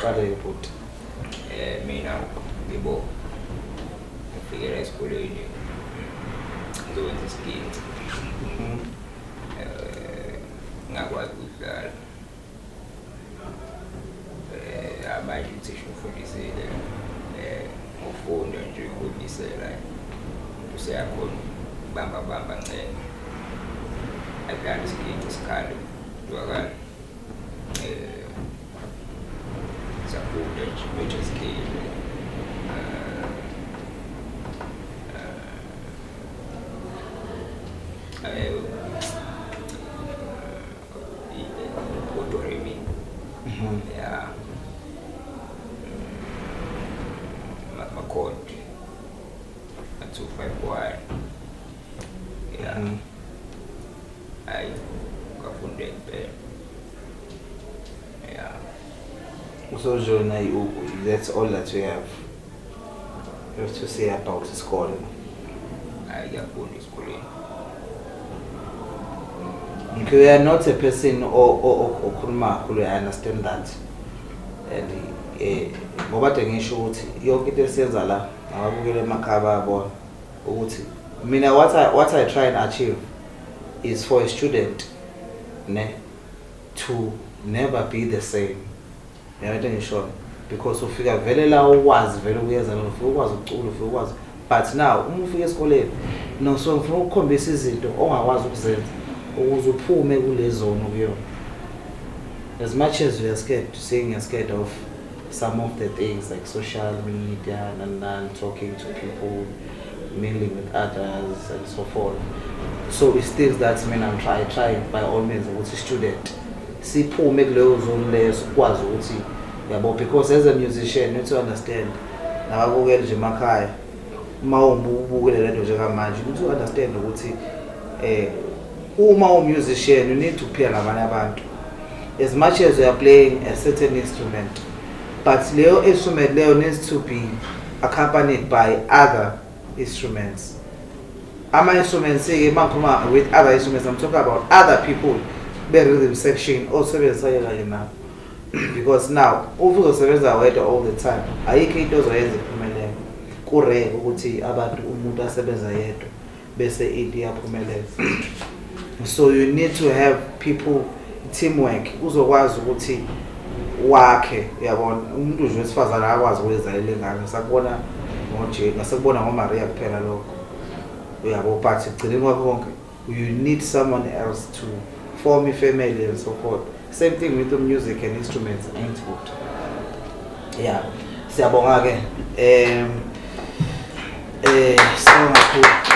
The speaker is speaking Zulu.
Awuqale bhuti. Mina ngibo ngifikela esikoleni ngizokwenza isiginci. Ngakwazi ukudlala. Manje uthisha ufundisile ngokufunda nje ukudlisela umuntu useyakhona ukubamba bamba ncene adlale isiginci sikhale kuzwakale. Safunda nje major scale, do re mi, yeah, ma-chord ma-2 5 1, yeah. Hayi, ngafunda impela, yeah. Usojoyina i-Ugu, that's all that you have to say about isikole? Hayi, ngiyafunda esikoleni. Okay, you are not a person okhuluma kakhulu, I understand that. And ngoba kade ngisho ukuthi yonke into esiyenza la, ababukele emakhaya bayabona ukuthi mina what I try and achieve is for a student ne to never be the same. Yabo into engishoyo, because ufika vele la ukwazi vele ukuyenza lo, ufika ukwazi ukucula, ufika ukwazi, but now uma ufika esikoleni, no, so ngifuna ukukhombisa izinto ongakwazi ukuzenza ukuze uphume kule zone okuyona. As much as you are scared, saying you're scared of some of the things like social media and talking to people, mingling with others and so forth, so it's things that mina I'm trying by all means ukuthi student siphume kuleyo zone leyo, sikwazi ukuthi, yabo, because as a musician you need to understand, nababukeli nje emakhaya, uma ubukele lento njengamanje, you need to understand ukuthi uma u-musician you need to pair nabanye abantu. As much as you are playing a certain instrument, but leyo instrument leyo needs to be accompanied by other instruments. Ama-instruments-ke, uma ngikhuluma with other instruments, I'm talking about other people be-rhythm section osebenzisane kanye nabo, because now if uzosebenza wedwa all the time, ayikho into ozoyenza iphumelele. Ku-rare ukuthi abantu, umuntu asebenza yedwa bese into iyaphumelela. So you need to have people, teamwork, uzokwazi ukuthi wakhe, uyabona, umuntu nje wesifazane akwazi ukuyizalela ingane, sakubona ngoje, ngasekubona ngoMaria kuphela lokho, uyabo, but ekugcineni kwakho konke you need someone else to form a family and so forth. Same thing with the music and instruments, ain't good? Yeah, siyabonga ke, sibonga kakhulu.